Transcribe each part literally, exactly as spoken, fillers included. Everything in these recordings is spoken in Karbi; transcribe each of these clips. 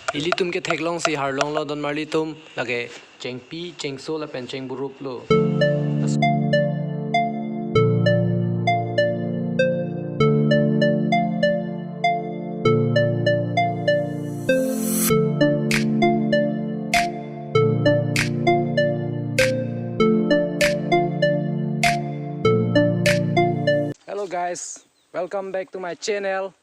Ilitum ke theklongsi harlong lo donmarlitum, lake chengpi, chengso lapen chengburup lo. Hello guys, welcome back to my channel.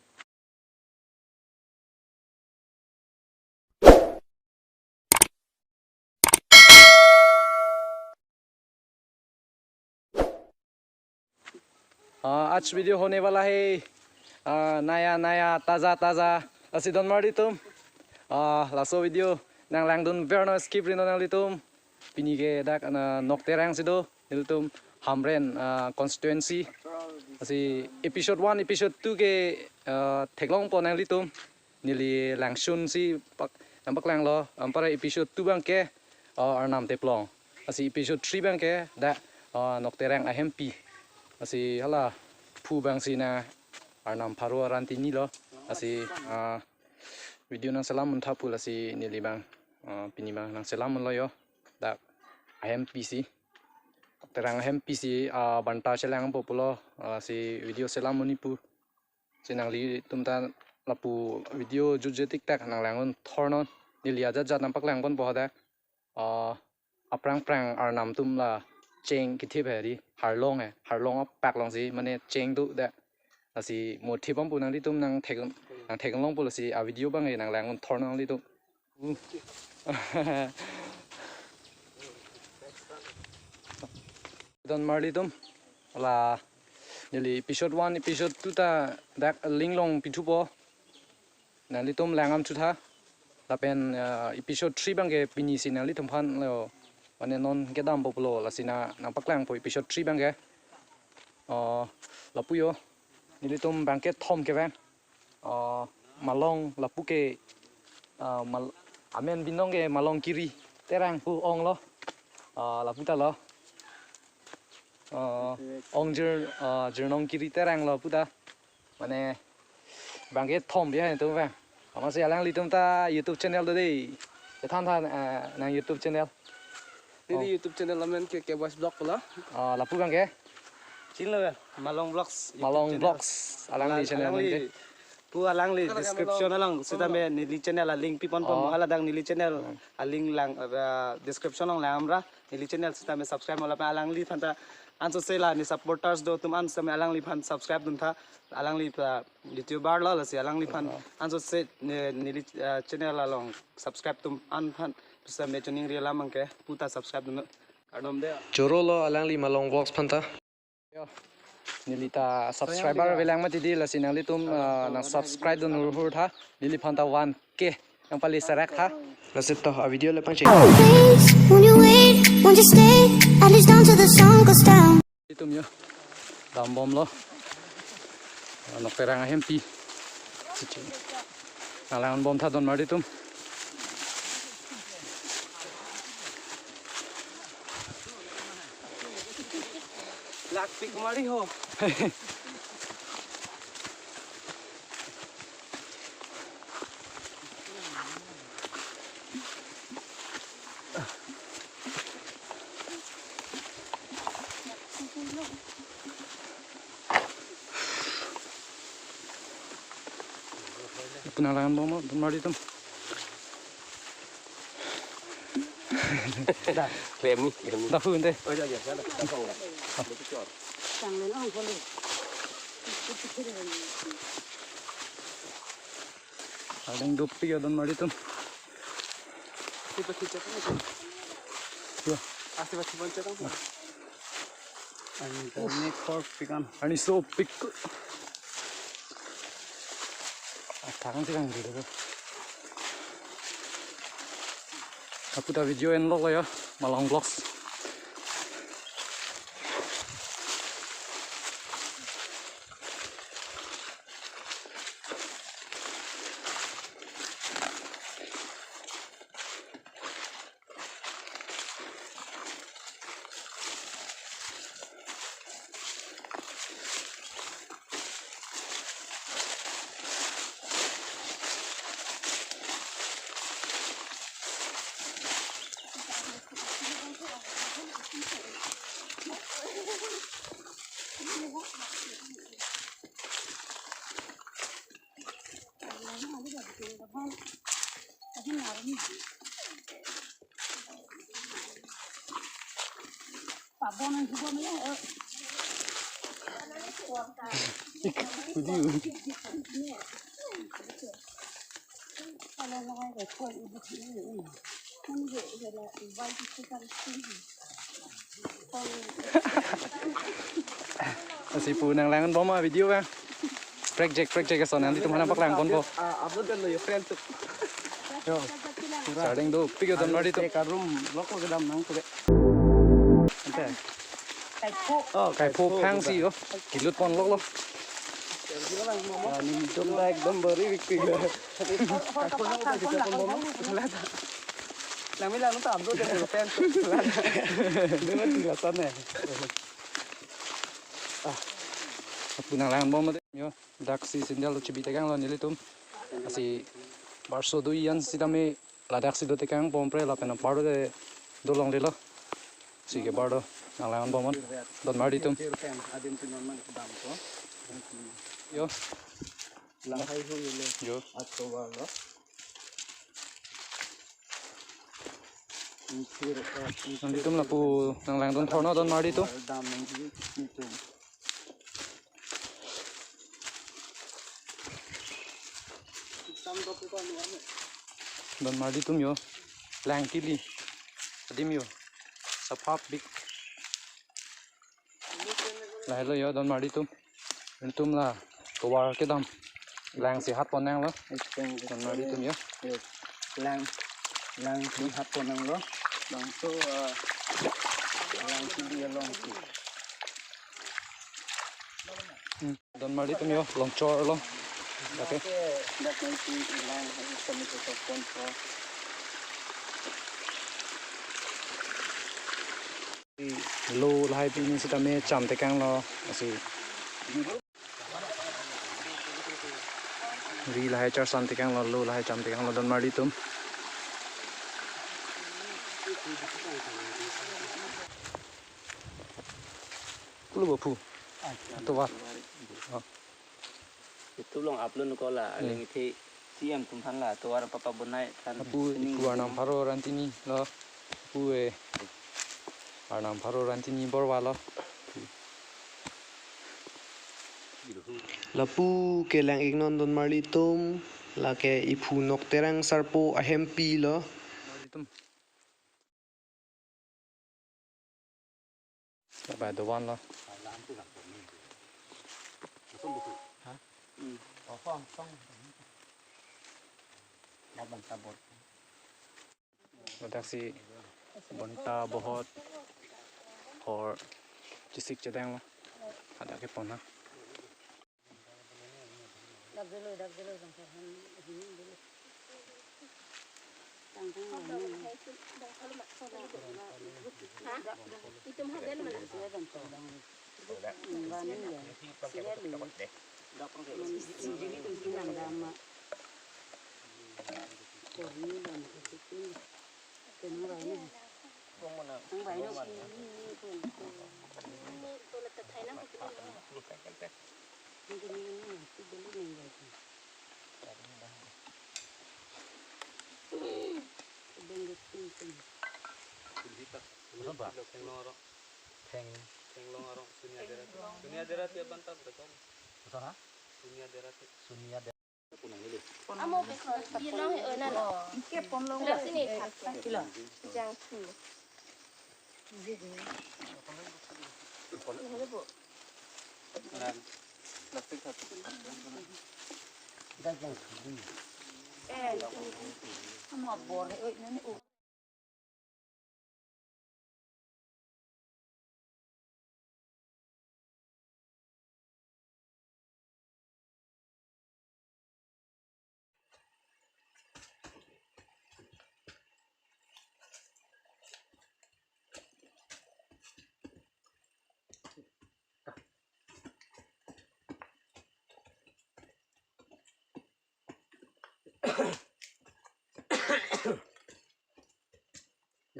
आ, आज वीडियो होने वाला है, आ, नया नया, ताजा ताजा, lasi donmarlitum, uh, laso video nanglangdun verno, skip ri non nanglitum. Pini ke dak ana Nokterang si do, nelitum Hamren, ah, constituency. Lasi episode one, episode two ke, ah, theklongpo nanglitum. Neli langsunsi pak, nangpaklanglo, anparta episode two abang ke, ah, Arnam Teplong. Lasi episode three abang ke dak, ah, Nokterang ahempi. Lasi hala phu abang si na Arnam Pharo aran tini lo. Lasi, ah, video nangselam muntha pu lasi neli abang, ah, pini abang nangselam munlo yo. Dak ahempi si, Terang ahempi si, ah, banta chelangpo pulo, ah, si video selam muni pu. Si nanglitum ta lapu video jutje tik tak nanglang un thornon. Neli ajat jat nangpaklangponpo hadak. Ah, aphrang phrang Arnam atum la cheng kethip he ri, harlong he, harlong apak alongsi, mane cheng do dak. Lasi mo thipbom pu nanglitum nangthek, nangtheklongpo lasi a video abang ke nanglang un thornon nanglitum. Donmarlitum, la neli episode one, episode two ta dak link along pithupo. Nanglitum lang am chutha. Lapen, eh, episode three abang ke pini si nanglitum aphan lo, mane non kedampo pulo, lasi na nangpaklangpo episode three abang ke. Oh, lapu yo. Nelitum abang ke thom kevang. Ah, malong lapu ke, ah, mal-, amen binong ke Malong Kiri Terang pu ong lo. Ah, lapu ta lo. Ah, ong jir, ah, Jirnong Kiri Terang lo pu ta. Mane abang ke thom biya itu abang. Amatsi alanglitum ta YouTube channel do dei. Kethan than, ah, nang YouTube channel. Neli, oh, YouTube channel amen ke K Boys Vlog lo. Ah, lapu abang ke? Chinilo ya, Malong Vlogs YouTube Malong channel. Vlogs, alangli alang-, channel alangli amen ke. Pu alangli description along sitame neli channel a link piponpo. Oh. Mo hala dak neli channel, hmm, a link lang, eh, description along lang amra. Neli channel sitame subscribe mo lapen alangliphan ta ansose la ne supporters do atum an sitame alangliphan subscribe duntha. Alangli pa YouTuber lo, lasi alangliphan, oh, ansose ne, neli, eh, channel along subscribe atum an aphan sitame choningri alam abang ke pu ta subscribe dun. Kardom de. Choro lo alangli Malong Vlogs aphan ta. Yo, neli ta subscriber avelang mati dei, lasi nanglitum, ah, nang subscribe dun hur hur tha. Neliphan ta one K nangpali serak tha. Lasi to a video le pangcheng. Please, won't you wait? Won't you stay? At least down to the sun goes down. Itum yo, dambom lo. Nokterang ahempi. Chichi. Nanglang bom tha donmarlitum. Lakpik mari ho. Itum nanglang bom, donmarlitum. Dah. Klem ni, klem ni. Dah, hu, ente. Oh, ya, ya, ya, dah. Dah, dah. Adang dopik ya donmarlitum. Tiba-tiba kan. Ya. Asli pasti pancet kan. Ani kami korpik an. Ani sopik. Atang sih kan gitu. Aku ta video en lo ya, Malong Vlogs. Lasi pu nanglang bom a video bang. Project, project ason nanglitum aphan nangpaklang ponpo. Ah, upload kan lo your friend tu. Yo. Sardeng dopik yo donmar atum. Karum loko kedam nang tu de. Ante. Kaipho. Oh, kaipho phang si yo. Kilut pon lok lo. Ah, ni dom da ekdom bari bikti. Nami lang ta upload kan lo friend tu. Ini mah tilasan ya. Pu nanglang bom mate yo. Daksi sandal lo chibi tekang lo nelitum. Lasi barso do-an sitame ladak si do tekang pompre lapen ampar do de dolonglelo. Si ke bar do nanglang bom donmar atum. Yo. Lahai hu ile. Yo. Atovar lo. Nanglitum lapu nanglang dun thorno donmar atum. Dam nangji itum. Donmar atum yo. Lang kili. Adim yo. Saphap bik. Lahelo yo donmar atum. Itum la tovar kedam. Lang si hat pon nanglo. Donmar atum yo. Lang, lang si hat pon nanglo. Bangso, ah, lang si di along si. Donmar atum yo, longchor lo. Okay. Lo lahai pini sitame cham tekang lo. Lasi. Ri lahai charsan tekang lo, lo lahai cham tekang lo donmar atum. Kulu bapu. Tovar. Oh. YouTube along upload ko la, hmm, aling ithi C M tum aphan la, tovar papa bonai than. Lapu, sini pu arnam pharo ra hini lo. Pu e. Arnam pharo ra hini borwa lo. Lapu ke lang-iknon donmar atum, lake iphu Nokterang Sarpo ahempi lo. Bye bye, the one lo. Ladak si bonta bohot hor chisik chedang lo. Ada ke pona. Dak dolo, dak dolo, bang, bang, bang. Tang, tang, tang. Ha? Itum hagan mana? Sudah, bang, bang. Hmm, bang, ya. Sudah, lu. Sini, sini, sini, bang, bang. Korni, bang, bang. Kenu, bang, ya. Bang, mana? Bang, bang, ya. Bang, mana? Theng. Thenglong arong, Sunia Dera. Sunia Dera tiap bantam betul. Betul, ha? Sunia Dera tiap. Sunia Dera. Amo ke kon, ye long he, oh, na, na. Ke pon long. Plastik ni thak. Kilo. Jang tu. Plastik thak. Eh, amo bor he, oi, nani, oh.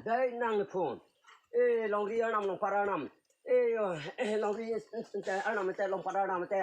Dei nang phone. Eh, longri arnam, longpar arnam. Eh, yo, eh, longri, eh, arnam te, longpar arnam te.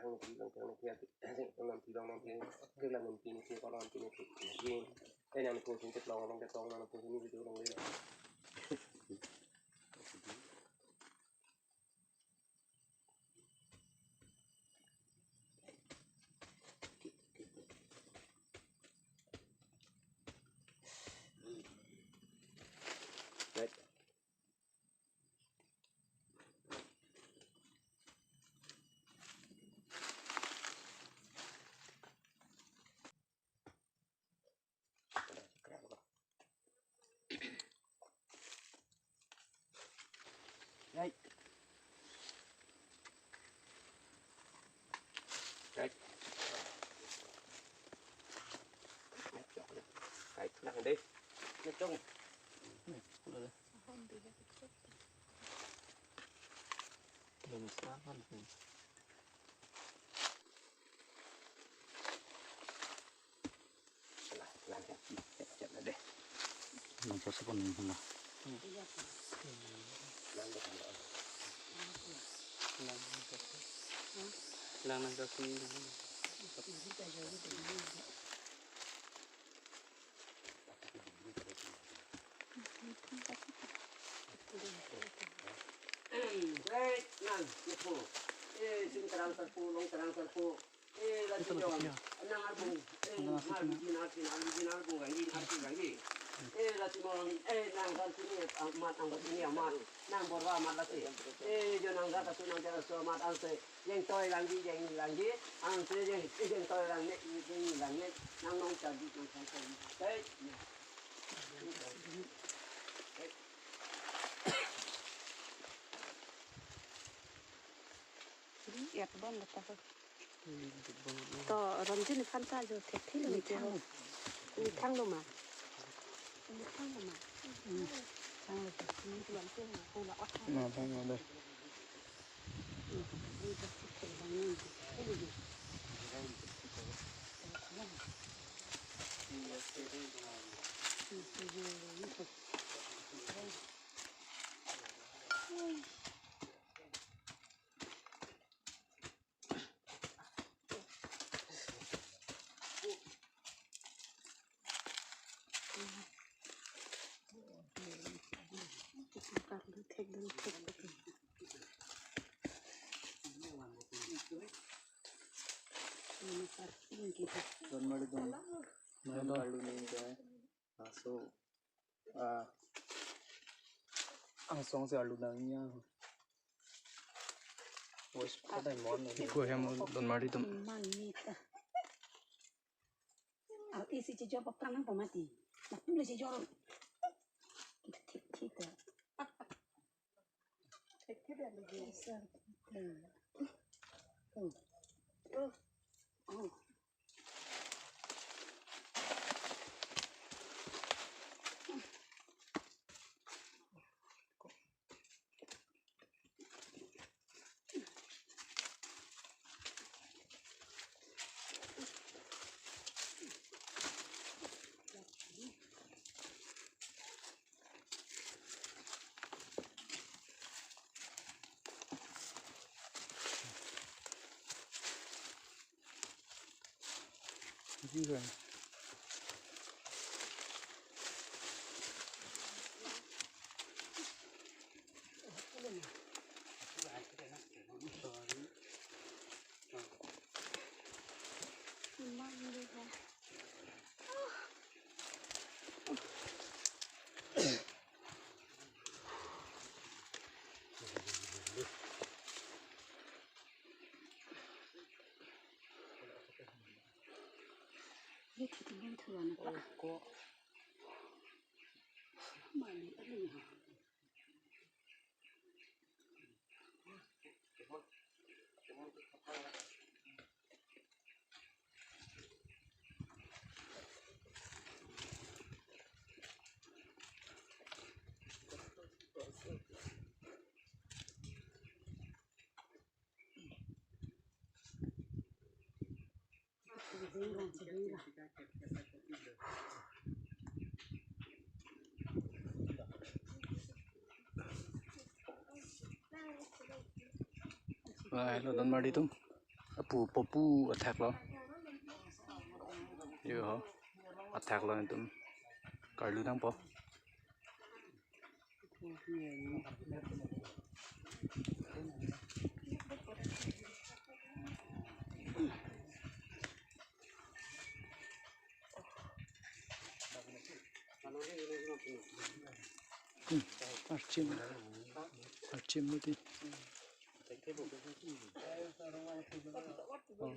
Ang nangpi long, ang nangpi, ang nangpi long, nangpi, ke lang nangpi, nangpi, ko long nangpi, nangpi, nangpi. Eh, nangpi, nangpi, long, long, long, nangpi, nangpi, long, long. Right. Right. Right. Right. Lang deh. Nechong. Belum serangan, belum. Lang, lang, lang. Siap, siap, lang deh. Lang, siap, siap, lang. Lang, lang, lang. Lang, lang, lang. Em, baik, nang, nangpo. Eh, sing terang terpo, long terang terpo. Eh, lasi John, nang arbung, eh, nang arbung, nang arbung, nang arbung, nang arbung, nang arbung. Eh, lasi John, eh, nang kan sini, amat, nang kan sini, amat, nang borwa amat lasi. Eh, jo nang kan sini, nang jalan selamat, ang se, jeng toi langji, jeng langji, ang se, jeng, jeng toi langji, jeng langji, nang nong cari, nang cari, cari. Eh, ya. Eh. Iya, kebon lepas. To, Ramjin aphan ta jo thekthelo ni thang. Ni thanglo ma? Ni thanglo ma? Hmm. Thanglo. Ni tuan tuan ma? Ko la ot. Na thang ada. Don mari don. Don mari don. Laso, ah, angsong si arlu nangji. Wes, kadai mon. Iku hem don mari don. Mangni ta. Al isi chejor pa pranang pa mati. Nak pula chejor. Kita thik thik ta. Thik thik ta lagi. Sa. Hmm. Hmm. Oh. Oh. Ji kan. Wah, hello, donmarli atum. Apu, popu athak lo. Yo ho. Athak lo atum. Karlu nangpo. Hmm, archim. Archim mati. Oh.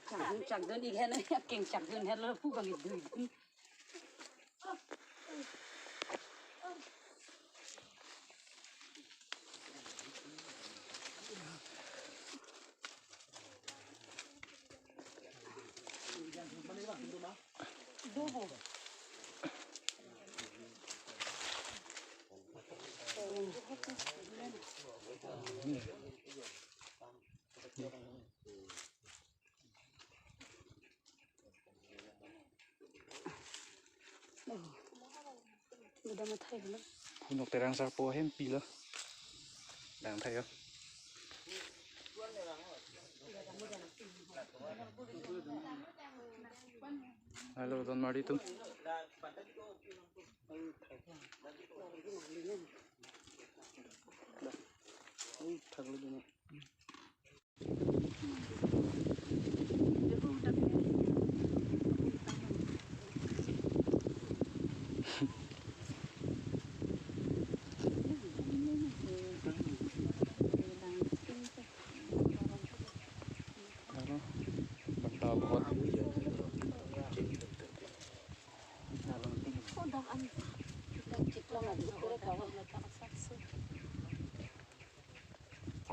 Chak dun, chak dun ik hen, aking chak dun hen lo pu bang idun. Phunok Terang Sarpo ahempi lo. Dang thayo. Hello, donmarli atum.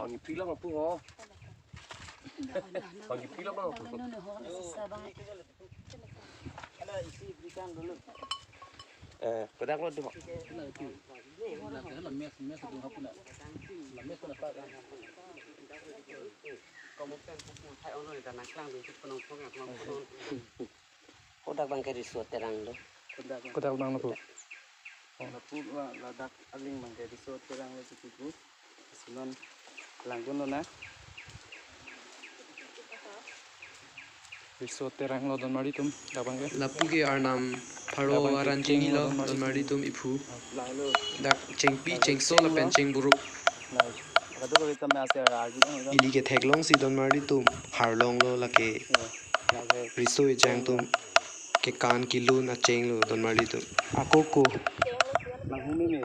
Ang ipri lang apu ho. Ang ipri lang apu. Eh, kodak lo duma. Kodak abang ke Riso Terang lo. Kodak abang lo pu. Lapu ladak aling abang ke Riso Terang lo tutu. Sunon langdun lo na. Riso Terang lo donmarli atum, dak abang ke. Lapu ke arnam pharo aran cheng lo donmarli atum, iphu. Dak chengpi, chengso lapen chengburuk. Ili ke theklongsi donmarli atum, harlong lo lake. Riso ejang atum kekan kelun acheng lo donmarli atum. Ako ko. Nang humi ni.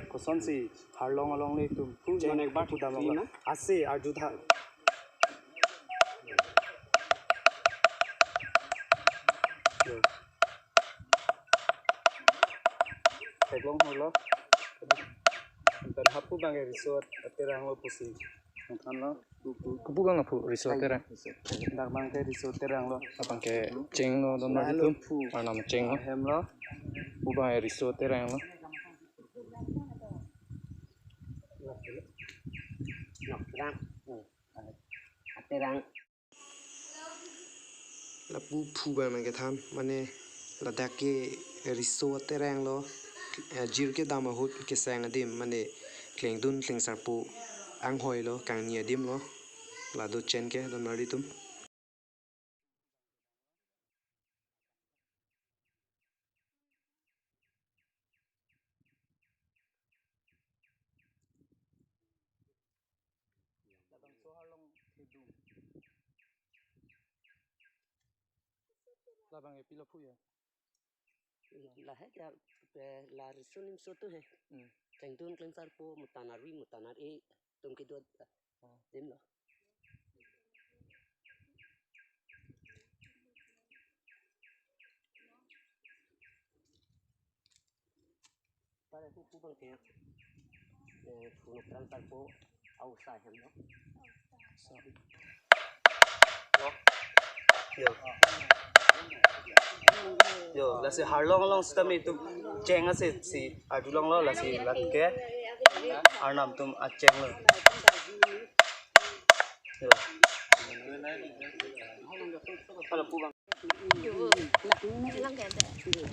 Kosonsi harlong alongle atum. Hu, cheng mane ekbar pudam lo na? Ase arju tha. Theklong holo. Pen hapu abang ke Riso Terang lo pusi. Nangthan lo. Kopu abang apu Riso Terang. Dak abang ke Riso Terang lo. Abang ke cheng lo donmarli atum. Arnam cheng lo. Hem lo. Kopu abang ke Riso Terang lo. Nok Terang. Terang. Lapu phu abang nangkethan, mane ladak ke Riso Terang lo, eh, ajir kedam ahut kesang adim, mane klengdun klengsarpo anghoi lo, kangni adim lo, lado chen ke donmarli atum. Labangso harlong kedung. Labang ke pilo phu ya. Lahai ke, eh, la riso nimso atum he. Hmm. Klengdun klengsarpo, mutan arvi, mutan ar-e atum kedo. Oh. Adim lo. Pare pu pu bang ke. Eh, phunuk rang tarpo au sa hem lo. So. Yo. Yo, lasi harlong along sitame itum cheng ase si arjulonglo, lasi lake arnam atum acheng lo. Yo.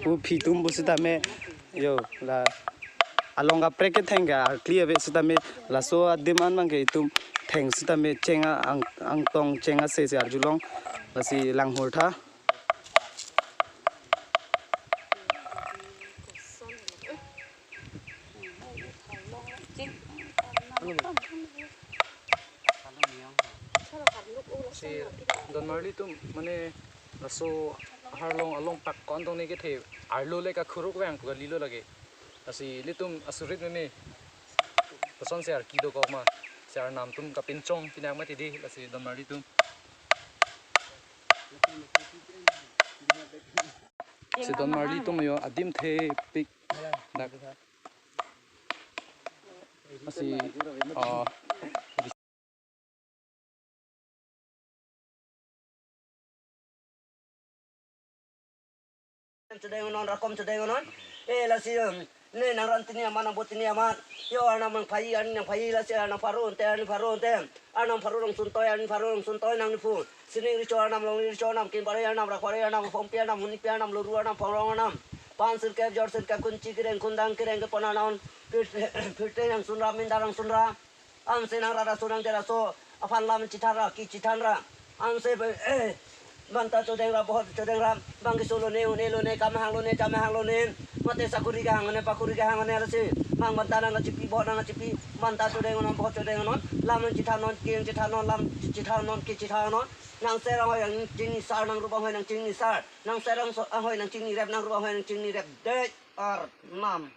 Pu phi atum pu sitame, yo, la along kaprek ketheng ke arkli ave sitame, laso adim an abang ke itum theng sitame cheng a-, ang, angtong cheng ase si arjulong, lasi langhur tha. Si Donmarli atum mane laso harlong along pak kon tong ni kethe arlo le kakhuruk vang pu kalilo lake. Lasi ilitum asurit meme kosonsi arki dokok ma, si arnam atum kapinchong pinang mati di, lasi Donmarli atum. Si Donmarli atum yo adim thepik dak. Lasi, ah, Chedeng non, rakom chedeng non. Eh, lasi, em, ne nang ran tini amat, nang bot tini amat. Yo, arnam nangphaji, arni nangphaji, lasi arnam pharo ante, arni pharo ante. Arnam pharo nangsuntoi, arni pharo nangsuntoi, nang niphu. Sining richo arnam, longri richo arnam, kin pare arnam, rak pare arnam, phongpi arnam, hunipi arnam, loru arnam, phongrong arnam. Pan sirkep, jor sirkep, kunchi kereng, kundang kereng, kepon arnam. Phir-, phirte nangsunra, minda nangsunra. Ansi nang rara sunang tera so, aphan lam chithan ra, ki chithan ra. Ansi be, eh, banta chodeng ra, bohot chodeng ra, bang keso lone, une lone, kamahang lone, chamahang lone, mate sakuri kahang lone, pakuri kahang lone, lasi, bang banta nang kachipi, bohot nang kachipi, banta chodeng non, bohot chodeng non, lam nang chithan non, ki nang chithan non, lam chi-, chithan non, ki chithan non, nang serang hoi nang chingni sar, nang rup anghoi nang chingni sar, nang serang so, anghoi nang chingni rep, nang rup anghoi nang chingni rep, dei, arnam.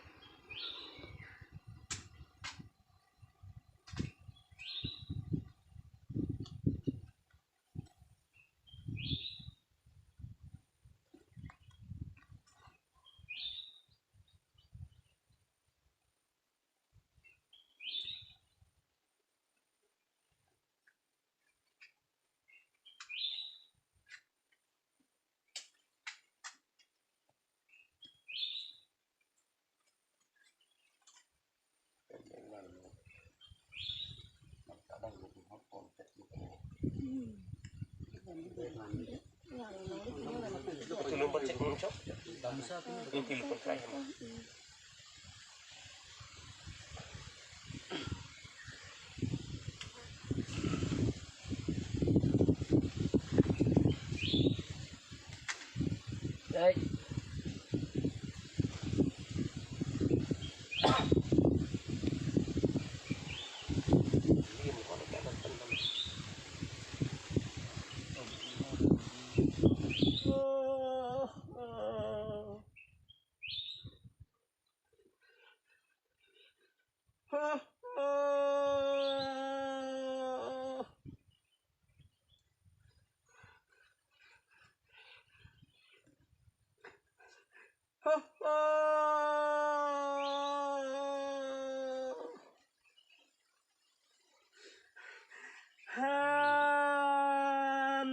Han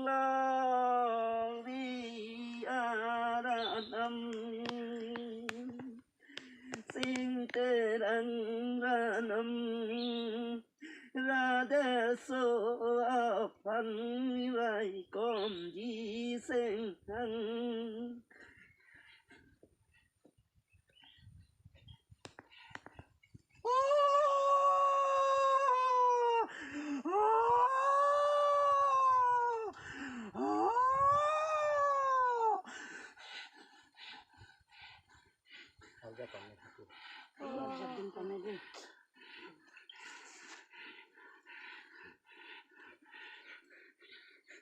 longri aranam, singkerang ranam, radeso aphan raikom ji senghang.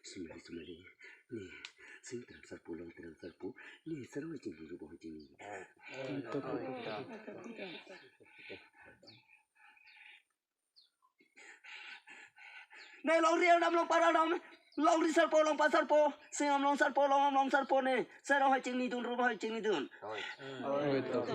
Sumali, sumali. Ni, Sing terang sarpo, long terang sarpo, ne sero chingni, rubo chingni. Ne longri alam, longpar alam, longri sarpo, longpar sarpo, sing am long sarpo, long am long sarpo ne, sero hai chingnidun, rubo hai chingnidun. Oi, to.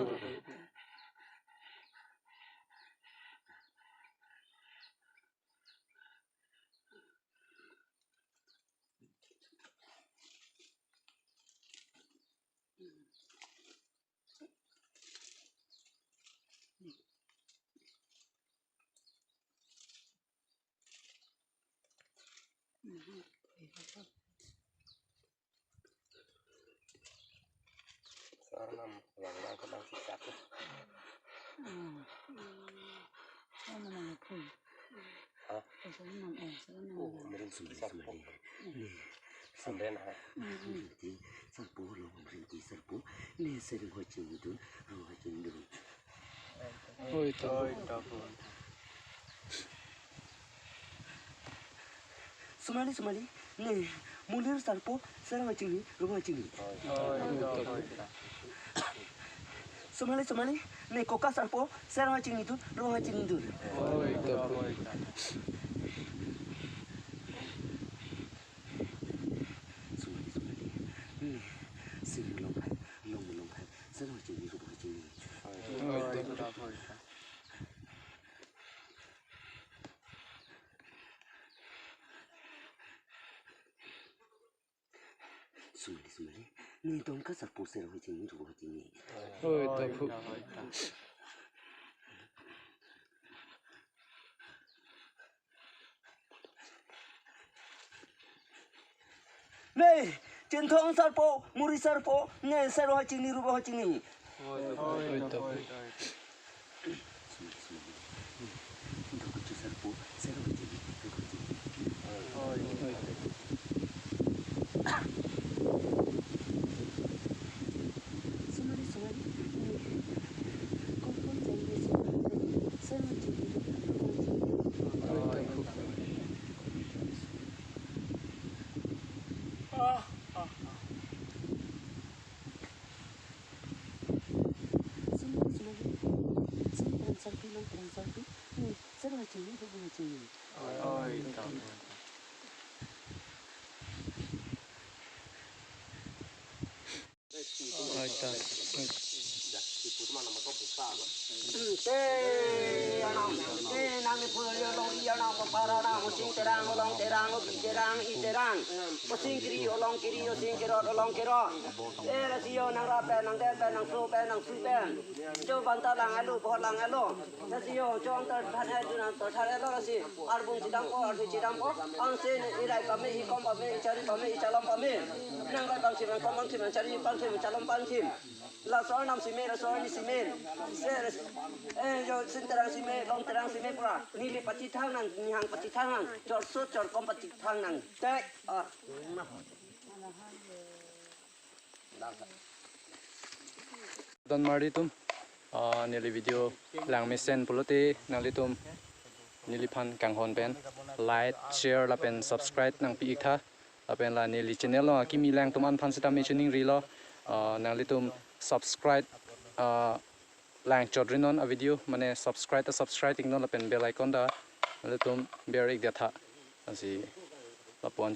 Sarnam yang nang kenang sikat. Hmm. Oh, mana aku? Hah? Oh, sarnam, eh, sarnam. Oh, merin sumari, sumari. Hmm. Sampai nah. Hmm, hmm. Merin ti sarpo, long merin ti sarpo. Ne sero hai chingnidun, rubo hai chingnidun. Oi, to. Oi, to. Sumali, sumali, ne mulir sarpo, sero hai chingni, rubo hai chingni. Oi, to. Sumali, sumali, ne koka sarpo, sero hai chingnidun, rubo hai chingnidun. Oi, to. Sumali, sumali, ne sing long hai, long long hai, sero hai chingni, rubo hai chingni. Oi, to. Sumali, sumali, ne dongka sarpo, sero hai chingni, rubo hai chingni. Oi, to. Ne chinthong sarpo, muri sarpo, ne sero hai chingni, rubo hai chingni. Oi, to. Sumali, sumali, ne dokuchu sarpo, sero hai chingni, rubo hai chingni. Oi, to. Sumali, sumali, ne konkon jangde, sero hai chingni, rubo hai chingni. Oi, to. Sumali, sumali, sing terang sarpi, long terang sarpi, ne sero hai chingni, rubo hai chingni. Oi, to. Oi, to. Te, anam, te, nang ne pura yo long iya nang papara nang, o sing terang, o long terang, o bi terang, i terang. O sing kiri, o long kiri, o sing kerot, o long kerot. Eh, lasi yo nang rap pen, nang det pen, nang so pen, nang su pen. Jo banta lang alo, bohot lang alo. Lasi yo, jo ang tar than eh, dun ang tar than eh lo lasi. Arbung chidampo, arthui chidampo. Angse ne irai pame, ikom pame, ichari pame, ichalom pame. Nang rai pangthim, nang kom pangthim, nang chari pangthim, nang chalom pangthim. Laso arnam si me, laso arni si me. Se, eh, jo sing terang si me, long terang si me pura. Neli pachethang nang, nihang pachethang nang. Chorso chorkom pachethang nang. Tek. Ah. Don marli atum, ah, neli video langmesen pulote nanglitum neliphan kanghon pen like, share lapen subscribe nangpi-ik tha. Lapen la neli channel along akimi lang atum aphan sitame chiningrilo, ah, nanglitum subscribe, ah, langchot rinon a video, mane subscribe ta subscribe iknon lapen bell icon ta nanglitum ber-ik det tha. Lasi lapu-an